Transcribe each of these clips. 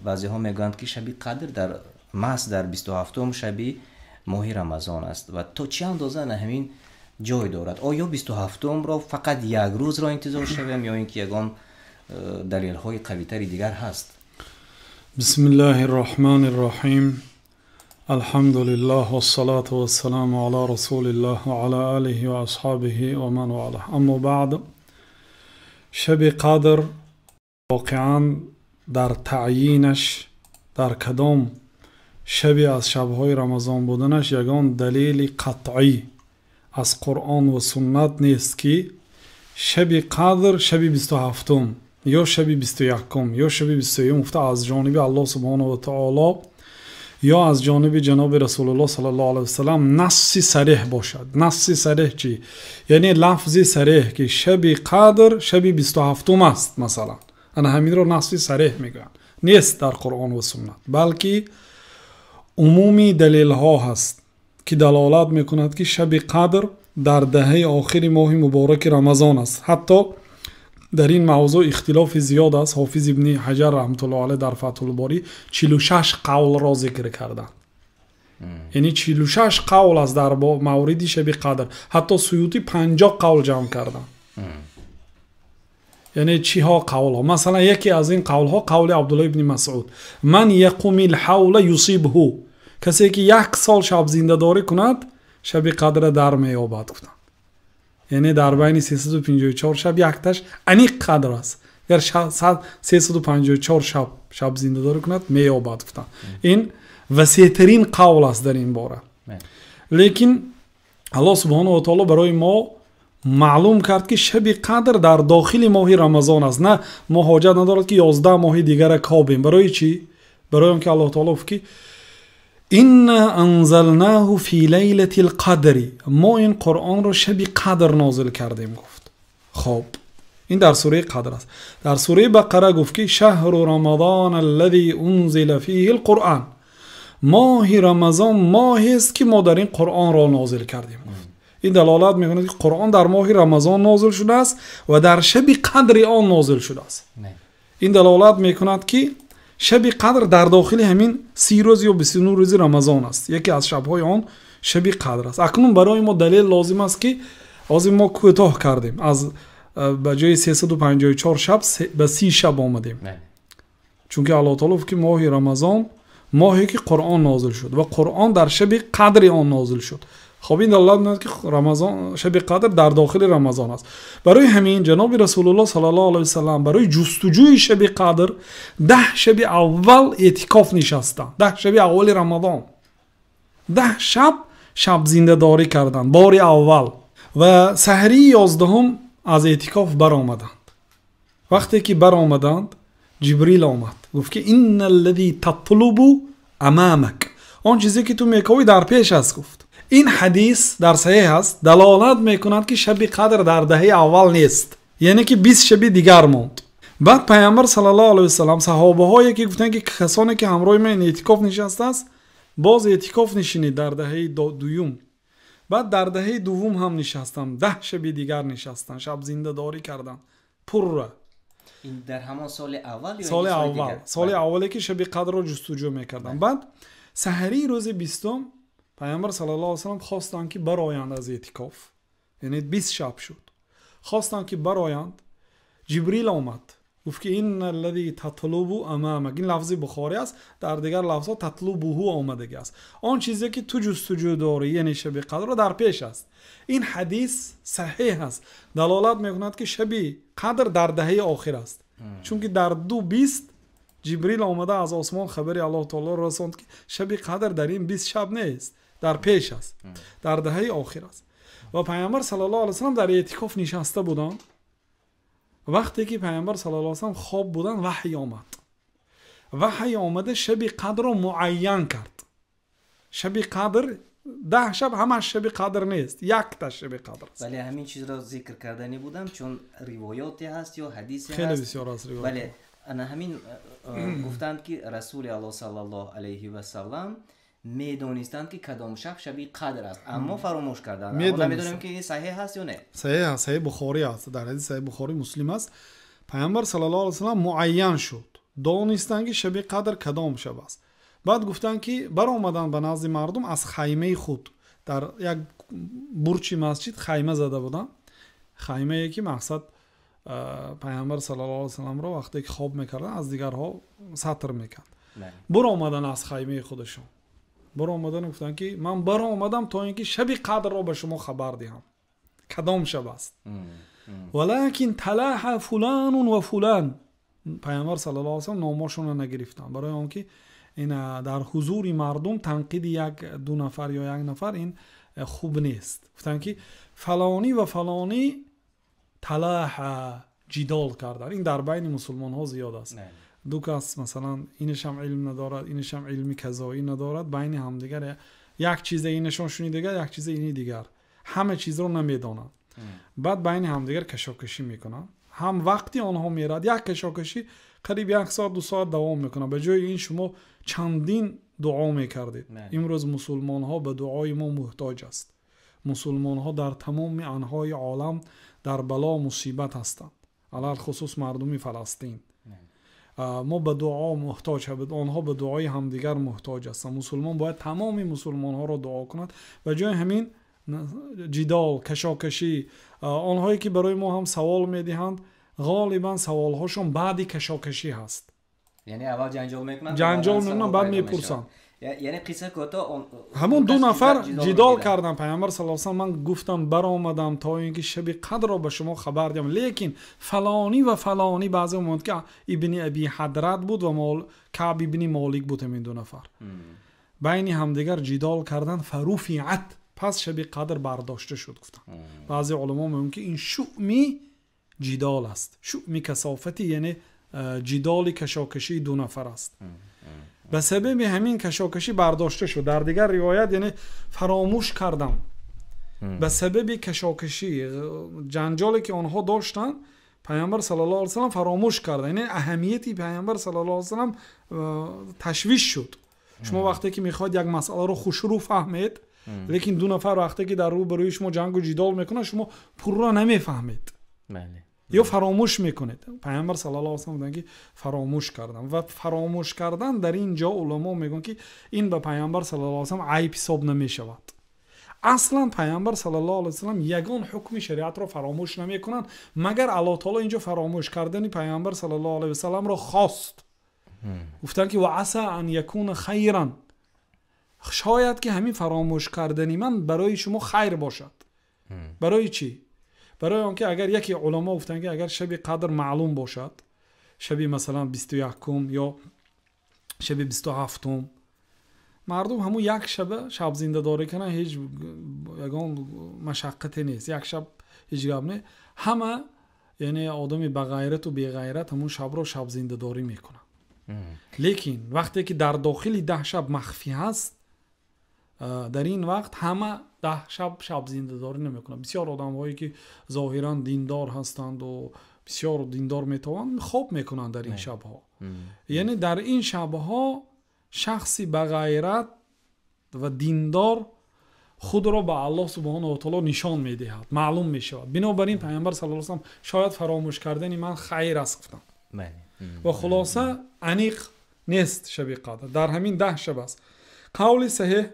Баъзеҳо мегӯянд, ки шаби қадр дар маҳз дар 27-ум шаби моҳи Рамазон аст ва то чӣ андоза на ҳамин ҷой дорад? Оё 27-умро фақат як рӯзро интизор шавем ё ин ки ягон далелҳои қавитари дигар ҳаст? Бисмиллаҳир роҳманир роҳим. Алҳамдулиллаҳ вассалату вассаламу ала расулиллаҳ ва ала алиҳи ва асҳобиҳи ва ман валаҳ. Аммо баъд, шаби қадр воқеан дар таъйинаш дар кадом шаби аз шабҳои Рамазон буданаш ягон далели қатъӣ аз Қуръон ва суннат нест, ки шаби қадр шаби 27-ум ё шаби 21-ум ё шаби 23-ум гуфта аз ҷониби Аллоҳ субҳонаҳу ва таоло ё аз ҷониби ҷаноби Расулуллоҳ саллаллоҳу алайҳи васаллам насси сареҳ бошад. Насси сареҳ чӣ? Яъне лафзи сареҳ, ки шаби қадр шаби 27-ум аст, масалан. Ана ҳаминро насси сареҳ мегӯянд. Нест дар Қуръон ва суннат, балки умуми далелҳо ҳаст, ки далолат мекунад, ки шаби қадр дар даҳаи охири моҳи мубораки Рамазон аст. Ҳатто дар ин мавзӯъ ихтилофи зиёд аст. Ҳофиз ибни Ҳаҷар раҳматуллоҳи алайҳ дар Фатҳул Борӣ 46 қавлро зикр карданд. Яъне 46 қавл аст дар мавриди шаби қадр. Ҳатто Суютӣ 50 қавл ҷамъ карданд. Яъне чиҳо қавлҳо? Масалан, яке аз ин қавлҳо қавли Абдуллоҳ ибни Масъуд: ман яқумил ҳавла юсибҳу, касе ки як сол шаб зиндадорӣ кунад, шаби қадрро дар меёбад, гуфтанд. Яъне дар байни 354 шаб якташ аниқ қадр аст. Агар 354 шаб шаб зиндадорӣ кунад, меёбад, гуфтанд. Ин васеътарин қавл аст дар ин бора. Лекин Аллоҳ субҳонаҳу ва таоло барои мо маълум кард, ки шаби қадр дар дохили моҳи Рамазон аст. На, мо ҳоҷат надорад, ки 11 моҳи дигара кобем. Барои чӣ? Барои он ки Аллоҳ таоло гуфт, ки инна анзалнаҳу фи лайлатил қадри, мо ин Қуръонро шаби қадр нозил кардем, гуфт. Хоб, ин дар сураи Қадр аст. Дар сураи Бақара гуфт, ки шаҳру рамазон аллази унзила фиҳил қуръон, моҳи Рамазон моҳест, ки мо дар ин Қуръонро нозил кардем, гуфт. Ин далолат мекунад, ки Қуръон дар моҳи Рамазон нозил шудааст ва дар шаби қадри он нозил шудааст. Ин далолат мекунад, ки шаби қадр дар дохили ҳамин 30 рӯз ё 29 рӯзи Рамазон аст. Яке аз шабҳои он шаби қадр аст. Акнун барои мо далел лозим аст, ки ҳозир мо кӯтоҳ кардем, аз ба ҷои 354 шаб ба 30 шаб омадем. Чунки Аллоҳ таоло гуфт, ки моҳи Рамазон моҳе ки Қуръон нозил шуд ва Қуръон дар шаби қадри он нозил шуд. Хоб, ин далолат мекунад, ки Рамазон, шаби қадр дар дохили Рамазон аст. Барои ҳамин ҷаноби Расулуллоҳ саллаллоҳу алайҳи васаллам барои ҷустуҷӯи шаби қадр 10 шаби аввал эътикоф нишастанд. 10 шаби аввали Рамазон 10 шаб шаб зиндадорӣ карданд бори аввал ва саҳарии 11-ум аз эътикоф баромаданд. Вақте ки баромаданд, Ҷибрил омад, гуфт, ки инналлази татлубу амамак, он чизе ки ту мековӣ дар пеш аст, гуфт. Ин ҳадис дар саҳеҳ аст, далолат мекунад, ки шаби қадр дар даҳаи аввал нест, яъне ки 20 шаби дигар монд. Баъд Пайғамбар саллаллоҳу алайҳи васаллам саҳобаҳое ки гуфтанд, ки касоне ки ҳамроҳи ман эътикоф нишастааст, боз эътикоф нишинед дар даҳаи дуюм. Баъд дар даҳаи дуввум ҳам нишастам, 10 шаби дигар нишастам, шаб зиндадорӣ кардам пурра. Ин дар ҳамон соли аввал ё соли аввал, соли аввале ки шаби қадрро ҷустуҷӯ мекардам. Баъд саҳарии рӯзи 20-ум Пайғамбар саллаллоҳу алайҳи васаллам хостанд, ки бароянд аз эътикоф, яъне 20 шаб шуд, хостанд, ки бароянд. Ҷибрил омад, гуфт, ки инналлази татлубу амамак, ин лафзи Бухорӣ аст, дар дигар лафзҳо татлубуҳу омадаги аст, он чизе ки ту ҷустуҷӯ дорӣ, яъне шаби қадрро, дар пеш аст. Ин ҳадис саҳеҳ аст, далолат мекунад, ки шаби қадр дар даҳаи охир аст, чунки дар ду бист Ҷибрил омада аз осмон хабари Аллоҳ таолоро расонд, ки шаби қадр дар ин 20 шаб нест, дар пеш аст, дар даҳаи охир аст. Ва Пайғамбар саллаллоҳу алайҳи васаллам дар эътикоф нишаста буданд. Вақте ки Пайғамбар саллаллоҳу алайҳи васаллам хоб буданд, ваҳй омад. Ваҳй омада шаби қадрро муайян кард. Шаби қадр 10 шаб ҳамаш шаби қадр нест, якта шаби қадр аст. Бале, ҳамин чизро зикр кардани будам, чун ривоёте ҳаст ё ҳадисе хеле бисёр аст ривоят. Бале, ана ҳамин гуфтанд, ки Расули Аллоҳ саллаллоҳу алайҳи васаллам медонистанд, ки кадом шаб шаби қадр аст, аммо фаромӯш карданд. Намедонем, ки ин саҳеҳ аст ё не. Саҳеҳ аст, саҳеҳ Бухорӣ аст, дар ҳадиси саҳеҳ Бухорӣ, Муслим аст. Пайғамбар саллаллоҳу алайҳи васаллам муайян шуд. Донистанд, ки шаби қадр кадом шаб аст. Баъд гуфтанд, ки баромаданд ба назди мардум аз хаймаи худ. Дар як бурчи масҷид хайма зада буданд. Хаймае ки мақсад Пайғамбар саллаллоҳу алайҳи васалламро вақте ки хоб мекарданд, аз дигарҳо сатр мекард. Баромаданд аз хаймаи худашон. Баромаданд, гуфтанд, ки ман баромадам то ин ки шаби қадрро ба шумо хабар диҳам. Кадом шаб аст? Валакин талаҳа фуланун ва фулан. Пайғамбар саллаллоҳу алайҳи васаллам номошонро нагирифтанд, барои он ки ин дар ҳузури мардум танқиди як ду нафар ё як нафар ин хуб нест. Гуфтанд, ки фалонӣ ва фалонӣ талаҳа ҷидол карданд. Ин дар байни мусулмонҳо зиёд аст. Ду кас масалан инашам илм надорад, инашам илми казоӣ надорад, байни ҳамдигар як чизе инашон шунидагар, як чизе ини дигар. Ҳама чизро намедонанд. Баъд байни ҳамдигар кашокашӣ мекунанд. Ҳам вақти онҳо мерад, як кашокашӣ қариб як соат, ду соат давом мекунад. Ба ҷои ин шумо чандин дуо мекардед. Имрӯз мусулмонҳо ба дуои мо муҳтоҷ аст. Мусулмонҳо дар тамоми анҳои олам дар бало мусибат ҳастанд. Алалхусус мардуми Фаластин. Мо ба дуо муҳтоҷ ҳастем, онҳо ба дуои ҳамдигар муҳтоҷ ҳастанд. Мусулмон бояд тамоми мусулмонҳоро дуо кунад. Ба ҷои ҳамин ҷидол, кашокашӣ, онҳое ки барои мо ҳам савол медиҳанд, ғолибан саволҳошон баъди кашокашӣ ҳаст. Яъне аввал ҷанҷол мекунанд, ҷанҷол мекунанд, баъд мепурсанд. Яъне қисса кӯтоҳ, ҳамон ду нафар ҷидол карданд. Пайғамбар саллаллоҳу алайҳи васаллам ман гуфтам баромадам то ин ки шаби қадрро ба шумо хабар диҳам, лекин фалонӣ ва фалонӣ, баъзе мегӯянд ки ибни Аби Ҳадрат буд ва Каъб ибни Молик буд, ҳамин ду нафар байни ҳамдигар ҷидол карданд. Фаруфиат, пас шаби қадр бардошта шуд, гуфтанд. Баъзе уламо мегӯянд ки ин шуъми ҷидол аст, шуъми касофати, яъне ҷидоли кашокашии ду нафар аст. Ба сабаби ҳамин кашокашӣ бардошта шуд. Дар дигар ривоят яъне фаромӯш кардам. Ба сабаби кашокашӣ, ҷанҷоле ки онҳо доштанд, Пайғамбар саллаллоҳу алайҳи васаллам фаромӯш кард. Яъне аҳамияти Пайғамбар саллаллоҳу алайҳи васаллам ташвиш шуд. Шумо вақте ки мехоҳед як масъаларо хушрӯ фаҳмед, лекин ду нафар вақте ки дар рӯбарӯи шумо ҷангу ҷидол мекунанд, шумо пурра намефаҳмед ё фаромӯш мекунед. Пайғамбар саллаллоҳу алайҳи васаллам гуфтанд, ки фаромӯш кардам. Ва фаромӯш кардан дар ин ҷо уламо мегӯянд, ки ин ба Пайғамбар саллаллоҳу алайҳи васаллам айб ҳисоб намешавад. Аслан Пайғамбар саллаллоҳу алайҳи васаллам ягон ҳукми шариатро фаромӯш намекунанд, магар Аллоҳ таоло инҷо фаромӯш кардани Пайғамбар саллаллоҳу алайҳи васалламро хост. Гуфтанд, ки ва аса ан якуна хайран, шояд ки ҳамин фаромӯш кардани ман барои шумо хайр бошад. Барои чӣ? Барои он ки агар яке уламо гуфтанд, ки агар шаби қадр маълум бошад, шаби масалан 21-ум ё шаби 27-ум, мардум ҳамун як шаба шаб зиндадорӣ кунанд, ҳеҷ ягон машаққате нест, як шаб ҳеҷ гап не. Ҳама яъне одами бағайрату беғайрат ҳамун шабро шаб зиндадорӣ мекунанд. Лекин вақте ки дар дохили 10 шаб махфӣ ҳаст, дар ин вақт ҳама 10 шаб шаб зиндадорӣ намекунанд. Бисёр одамҳое ки зоҳиран диндор ҳастанду бисёр диндор метавонанд, хоб мекунанд дар ин шабҳо. Яъне дар ин шабҳо шахси бағайрат ва диндор худро ба Аллоҳ субҳонаҳу ва таоло нишон медиҳад, маълум мешавад. Бинобар ин Пайғамбар саллаллоҳу алайҳи васаллам шояд фаромӯш кардани ман хайр аст гуфтанд. Ва хулоса аниқ нест шаби қадр, дар ҳамин 10 шаб аст. Қавли саҳеҳ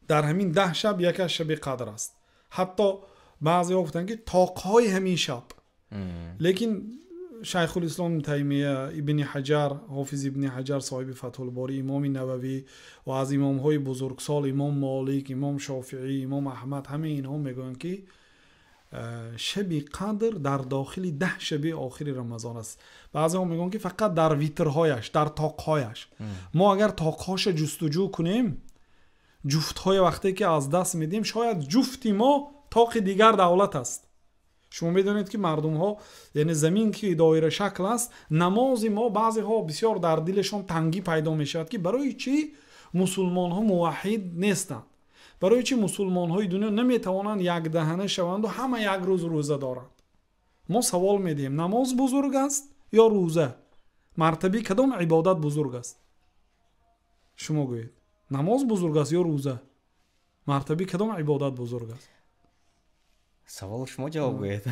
дар ҳамин 10 шаб яке аз шаби қадр аст. Ҳатто баъзеҳо гуфтанд, ки тоқҳои ҳамин шаб. Лекин Шайхулислом Таймия, Ибни Ҳаҷар, Ҳофиз Ибни Ҳаҷар соҳиби Фатҳулборӣ, Имоми Нававӣ ва аз имомҳои бузургсол Имом Молик, Имом Шофиӣ, Имом Аҳмад, ҳамаи инҳо мегӯянд, ки шаби қадр дар дохили 10 шаби охири Рамазон аст. Баъзеҳо мегӯянд, ки фақат дар витрҳояш, дар тоқҳояш. Мо агар тоқҳоша ҷустуҷӯ кунем, ҷуфтҳои вақте ки аз даст медиҳем, шояд ҷуфти мо тоқи дигар давлат аст. Шумо медонед, ки мардумҳо, яъне замин ки доира шакл аст, намози мо баъзеҳо бисёр дар дилашон тангӣ пайдо мешавад, ки барои чӣ мусулмонҳо муваҳҳид нестанд, барои чӣ мусулмонҳои дунё наметавонанд якдаҳана шаванду ҳама як рӯз рӯза доранд. Мо савол медиҳем, намоз бузург аст ё рӯза? Мартабаи кадом ибодат бузург аст? Шумо гӯед, намоз бузург аст ё рӯза? Мартабаи кадом ибодат бузург аст? Савол шумо ҷавоб гӯед.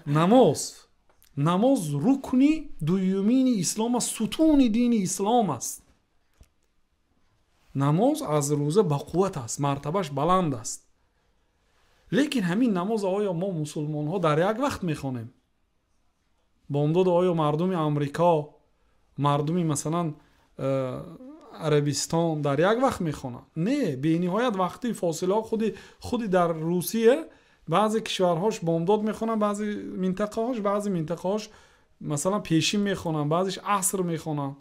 Намоз. Намоз рукни дуюмини ислом аст, сутуни дини ислом аст. Намоз аз рӯза бақувват аст, мартабаш баланд аст. Лекин ҳамин намоз оё мо мусулмонҳо дар як вақт мехонем? Бомдод оё мардуми Амрико, мардуми масалан Арабистон дар як вақт мехонанд? Не, бениҳоят вақти фосилаҳо. Худи дар Русия баъзе кишварҳош бомдод мехонанд, баъзе минтақаҳош, баъзе минтақаҳош масалан пешин мехонанд, баъзеш аср мехонанд.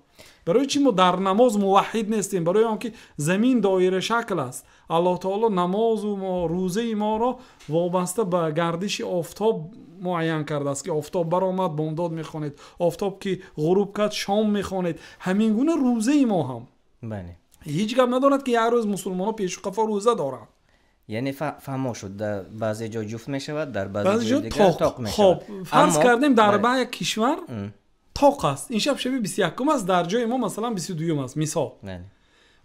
Барои чӣ мо дар намоз муваҳҳид нестем? Барои он ки замин доира шакл аст. Аллоҳ таоло намозу мо, рӯзаи моро вобаста ба гардиши офтоб муайян кардааст, ки офтоб баромад, бомдод мехонед, офтоб ки ғуруб кард, шом мехонед. Ҳамин гуна рӯзаи мо ҳам ҳеҷ гап надорад, ки як рӯз мусулмонҳо пешу қафо рӯза доранд. Яъне фаҳмо шуд, дар баъзе ҷо ҷуфт мешавад, дар баъзе ҷои дигар тоқ мешавад. Хоб, фарз кардем, дар як кишвар тоқ аст, ин шаб шаби 21 аст, дар ҷои мо масалан 22 аст, мисол.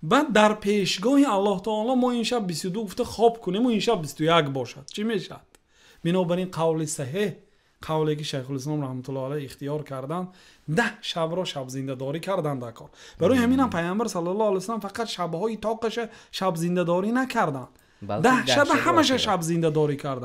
Баъд дар пешгоҳи Аллоҳ таоло мо ин шаб 22 гуфта хоб кунем ва ин шаб 21 бошад, чӣ мешавад? Бинобар ин қавли саҳеҳ, қавле ки Шайхулислом раҳматуллоҳи алайҳ ихтиёр карданд, 10 шабро шабзиндадорӣ карданд дар кор. Барои ҳамин ҳам Пайғамбар саллаллоҳу алайҳи васаллам фақат шабҳои тоқаша шабзиндадорӣ накарданд, 10 шаба ҳамаша шабзиндадорӣ карданд.